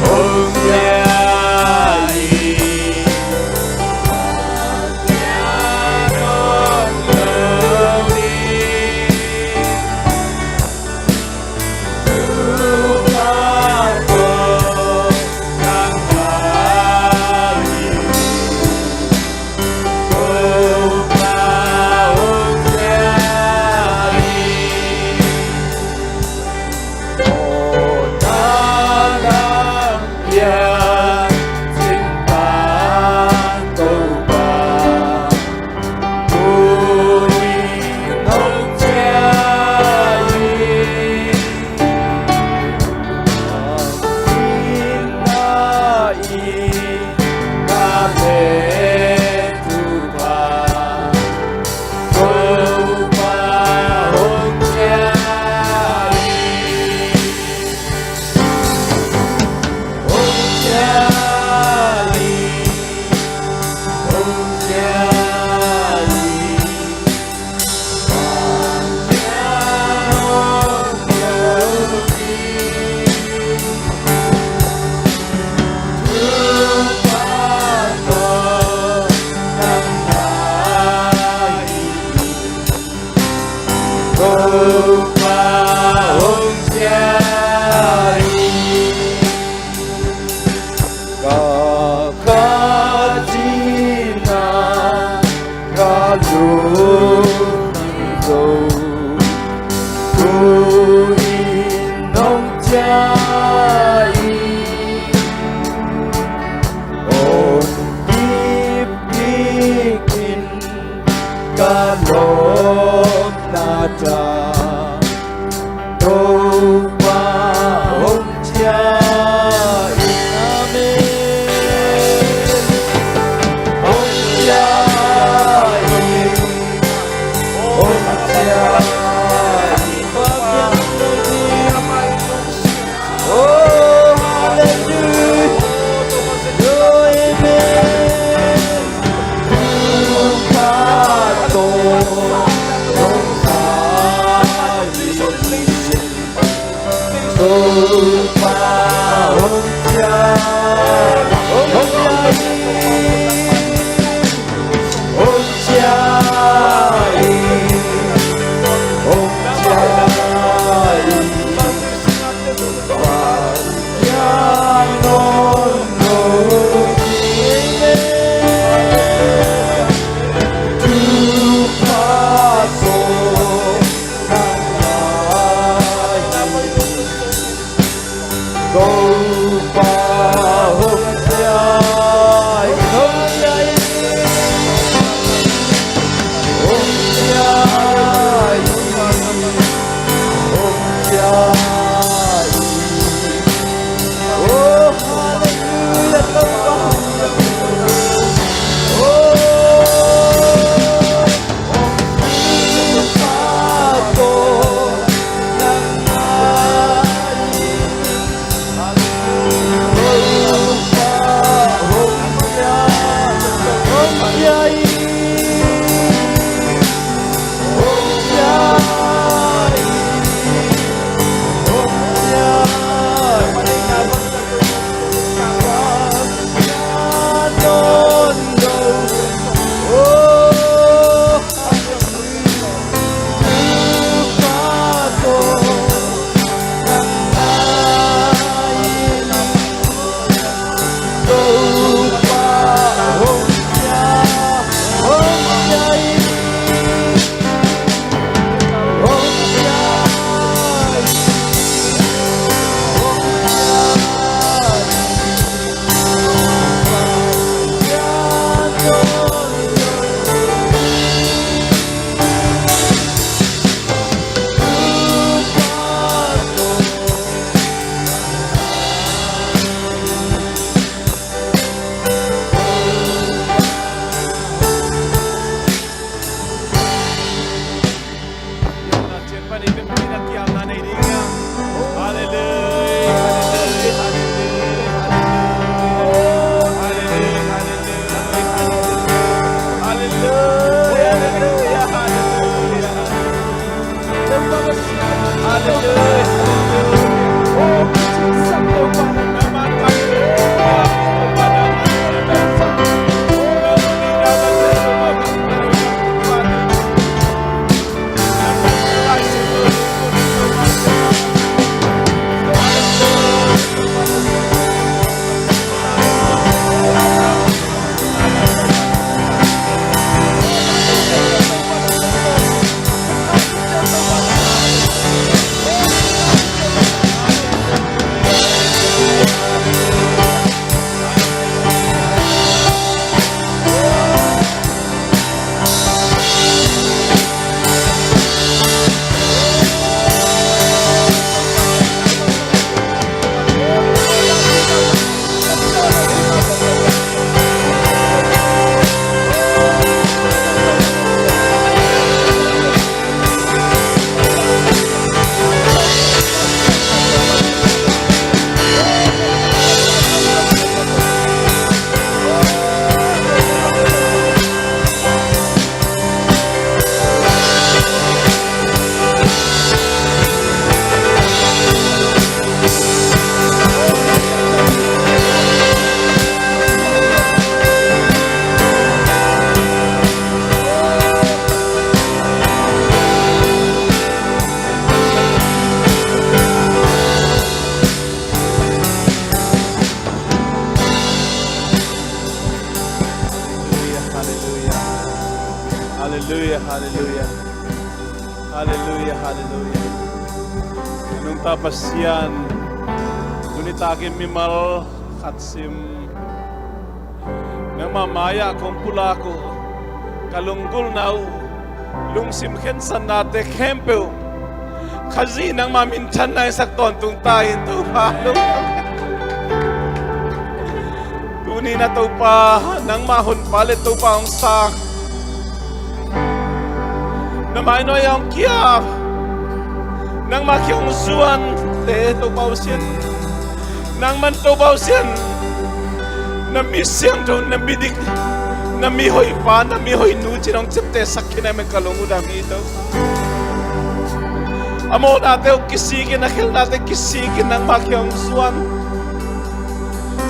Hong ciah hi. Ka khat in a ka lungsim zo, tu-in hong ciah hi. Hong kip kik in ka lawpna tang. Topa hong ciah hi. Amen. Hong ciah hi. Hong ciah hi. Oh, hallelujah. Oh, amen. Halleluia, halleluia. Halleluia, halleluia. Halleluia, halleluia. Nungta Pasian, tuni takin mimal khat sim nangmah mai-ah kong pulak uh, ka lunggulhna uh, lungsim khensatnate khempeuh Khazih nangmah minthanna in sak tawntung ta in, Topa. Tuni-in ah Topa, nangmah honpa le Topa hong sang, na mai nuai-ah hong kiap, nangmah kiang hong zuante Topa Pasian, nangman Topa Pasian, na mi siangtho, na mi dik, na mi hoihpa, na mi hoihnu ci-in hong ciaptehsak khin ahih manin ka lung uh dam hi, Topa. A mawhnate uh kisik in, a khelhnate kisik in, nangmah kiang hong zuan.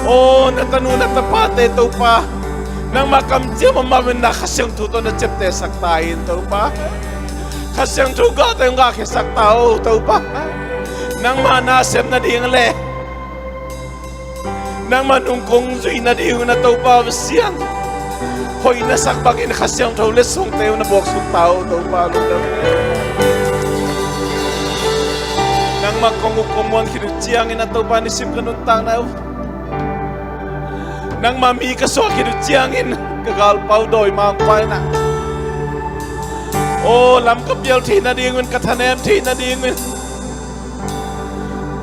Aw, na tanu na tapate Topa, nangmah kamciam a mawhna Kha Siangtho tawh na ciaptehsak ta in, Topa. Kha Siangtho gahte hong gahkhiasak ta o, Topa. Nangmah na sem nading le nangmah nung kong zui nading un ah Topa Pasian, hoih na sak bangin Kha Siangtho letsongte uh na bawksuk ta o, Topa lungdam. Nangmah kong uk kong muan khit uh ciangin ah Topa, nisim ka nuntakna uh, nangmah mi ka suah khit uh ciangin ka galpa uh dawimangpa in ah, aw, lam ka pial thei nading un, ka thanem thei nading un,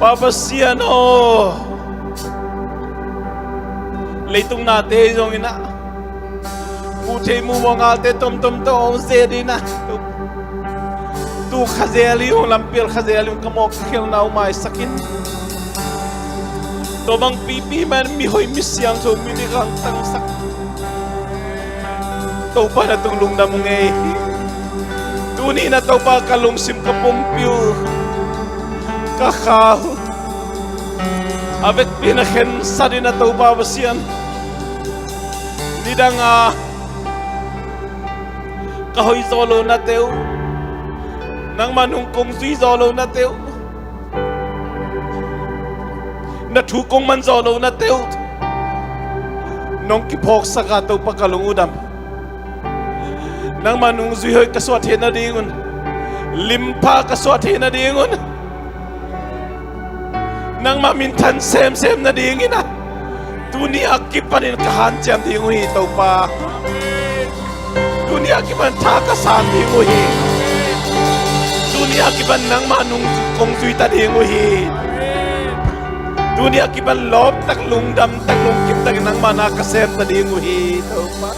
Pa Pasian aw, leitung nate zongin ah, muh thei muh mawh ngalte tomtom tawh hong ze ding in ah, tu khazel hi ung, lampial khazel hi ung, ka mawh ka khelhna uh maisak in. Tua bang pipi man mi hoih mi siangtho mi dik hong tangsak Topa na tung lungdam ung ei. Tuni-in ah Topa ka lungsim ka pumpi uh, ka kha uh, a vekpi-in ah khensat in ah Topa Pasian, nidang a ka hoih zawh lohnate uh, nangmah nung kong zui zawh lohnate uh, na thu kong man zawh lohnate uh nong kiphawksak a Topa ka lung uh dam. Nangmah nungzui hoih ka suah theih nading un, limpha ka suah theih nading un, nangmah minthan semsem nading in ah, tuni a kipanin ka hanciam ding uh hi Topa. Tuni a kipan tha ka san ding uh hi. Tuni a kipan nangmah nung kong zui ta ding uh hi. Tuni a kipan lawp tak, lungdam tak, lungkim tak in nangmah na ka sem ta ding uh hi Topa.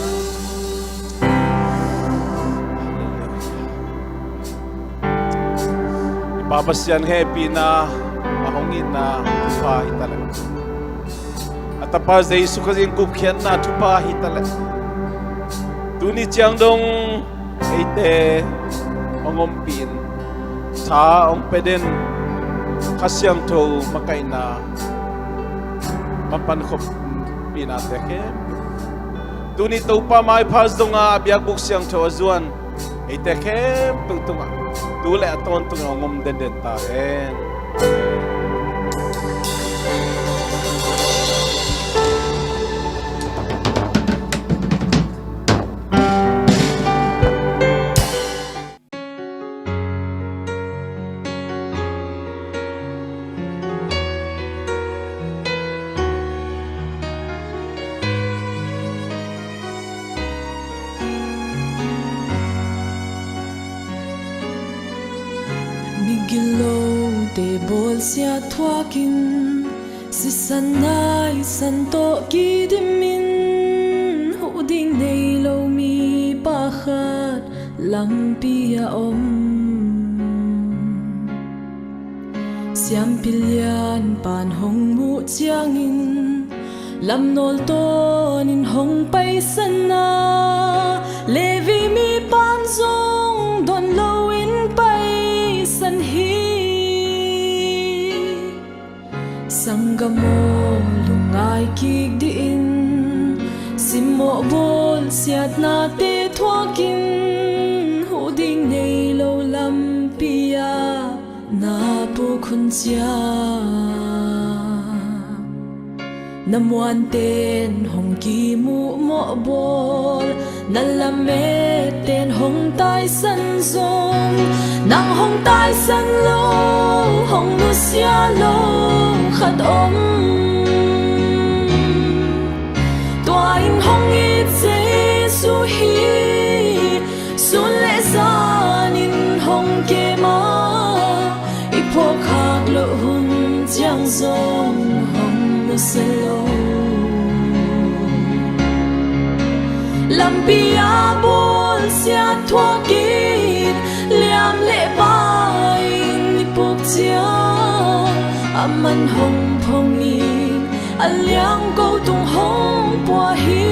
I Pa Pasian hehpihna, a hong itna thupha hi ta leh, a Tapa Jesu Khazih gupkhiatna thupha hi ta leh, tuni ciang dong eite hong ompih in, Tha hong pia den, Kha Siangtho makaihna, panpan khop pihnate khempeuh, tuni Topa maipha zong a biakbuk siangtho a zuan eite khempeuh tungah tu le a tawntung hong om denden ta hen. Migilote bawlsiat thuakin, sisan naisan tawh kidimin, huh ding nei lo mipa khat lampi a om. Siampi lian pan hong muh ciangin, lamnawl tawnin hong paisan a, Levi mipan zong dawn loin paisan hi. Sanggam aw, lungngai kik dih in, simmawh bawlsiatnate thuakin, huh ding nei lo lampi ah na puk hun ciang, na muanten hong kimuh mawh bawl, na lametten hong taisan zong, nang hong taisan lo, hong nusia lo khat om. Tua in hong it Jesu hi, sun le zanin hong kem a, i phuakkhak loh hun ciang zong hong nusia lo. Lampi a bawlsiat thuakin, liam le bai-in i puk ciang, aman hong phong in, a liangko tung hong pua hi.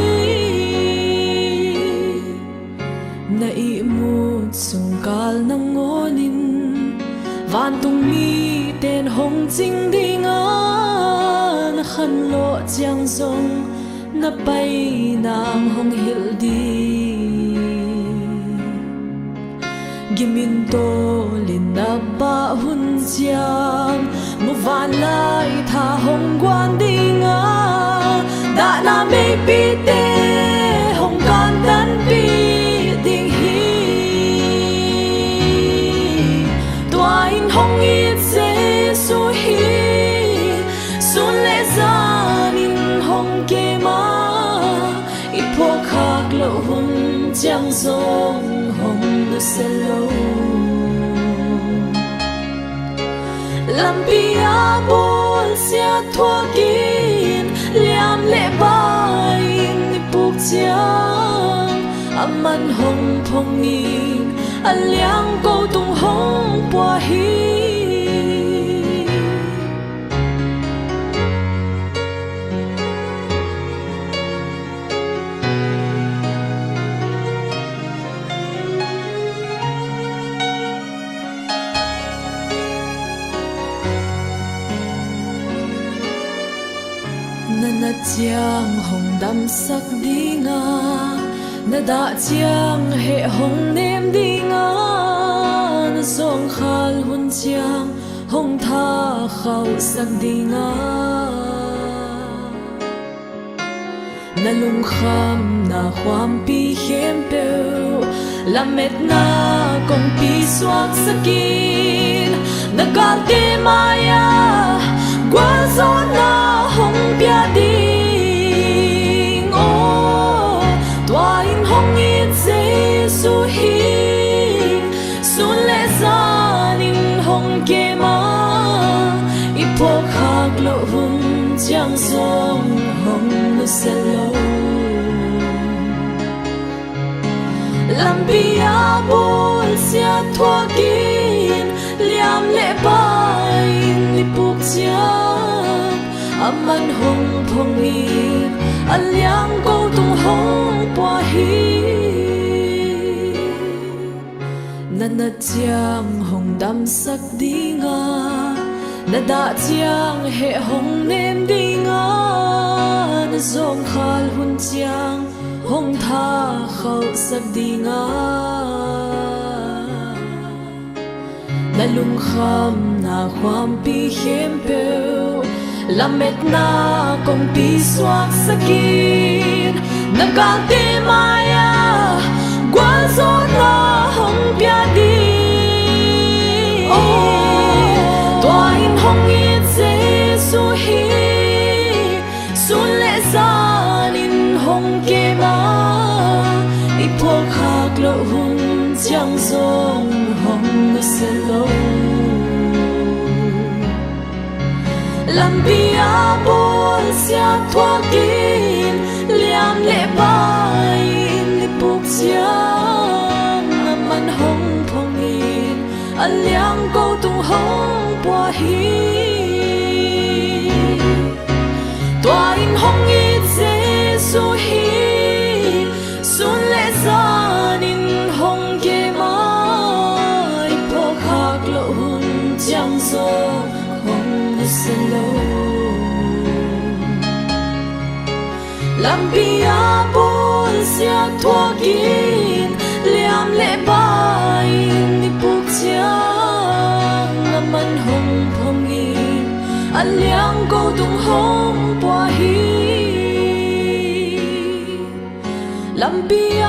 Na ihmut sungkal nangawnin, vantung miten hong cing ding a, na khanlawh ciang zong na pai nang hong hilh ding. Gimin tawlin na bah hun ciang, muvanlai tha hong guan ding a, dahna meipite hong kantanpih ding hi. Tua in hong it Jesu hi, sun le zanin hong kem a, i phuakkhak loh hun ciang zong hong nusia lo. Lampi a bawlsiat thuakin, liam le bai-in i puk ciang, aman hong phong in, a liangko tung hong pua hi. Na nat ciang hong damsak ding a, na dah ciang heh hong nem ding a, na zawngkhal hun ciang hong thakhauhsak ding a, na lungkhamna khuampi khempeuh lametna kongpi suaksak in, na galte mai-ah gualzawhna hong pia ding aw. Tua in hong it Jesu hi, sun le zanin hong kem a, i phuakkhak loh hun ciang zong hong nusia lo. Lampi a bawlsiat thuakin, liam le bai-in i puk ciang, aman hong phong in, a liangko tung hong pua hi. Na Na ciang hong damsak dinga, na dah ciang heh hong nem dinga, na zawngkhal hun ciang hong thakhauhsak dinga, na lungkhamna khuampi khempeuh lametna kongpi suaksakin, na galte mai-ah gualzawhna hong pia ding. Tua in hong it Jesu hi. Sun le zanin hong kem a, i phuakkhak loh hun ciang zong hong nusia lo. Lampi a bawlsiat thuakin, liam le bai-in i puk ciang, a man hong phongin, a liangko tung hong pua hi. Tua in hong it Jesu hi. Sun le zanin hong kem a, i phuakkhak loh hun ciang zong hong nusia lo. Lampi a bawlsiat thuakin, liam le bai-in i puk ciang, a man hong phongin, a liangko tung hong pua hi. Lampi a